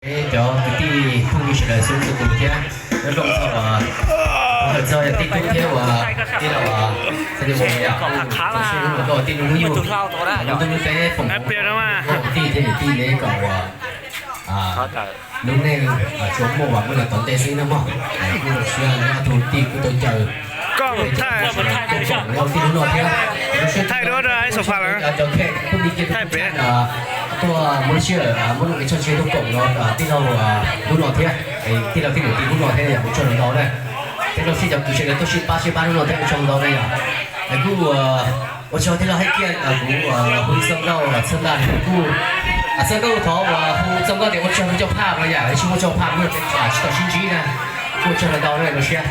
Peb cov kwv tij phooj ywg sawv daws xub txhua tus thiab, nyob zoo txog uas, hawm txog yog tij tub thiab uas tij laug, tij laug Mus yom, tij laug Hnub Yug, lub ntuj lub teb foom tus tij thiab niam tij neb kom uas lub neej tsuas muaj uas muaj li tom ntej xwb nawb mog. Kuj zoo siab nyob tus tij kuj tau caw, tij lub no thiab, cov kheej phooj ywg tuaj muaj lub sij hawm muaj nuj nqis txhoj sia tuaj koom no tij laug lub no thiab, tij laug thiab niam tij lub no thiab yom, ua tsaug ntau na. Tej zaum sib cov kwv sawv daws tuaj sib pab sib pab lub no thiab ua tsaug ntau na yom. Es kuj ua tsaug tij laug Hais Kiaj, kuv hu Txoj Nkauj Txhawb Ntaj kuj, Txoj Nkauj thov uas hu Txoj Nkauj tias ua tsaug coj phaj no yom, tsis muaj coj phaj tsis tau sib ntsib na. Kuj ua tsaug ntau na, zoo siab.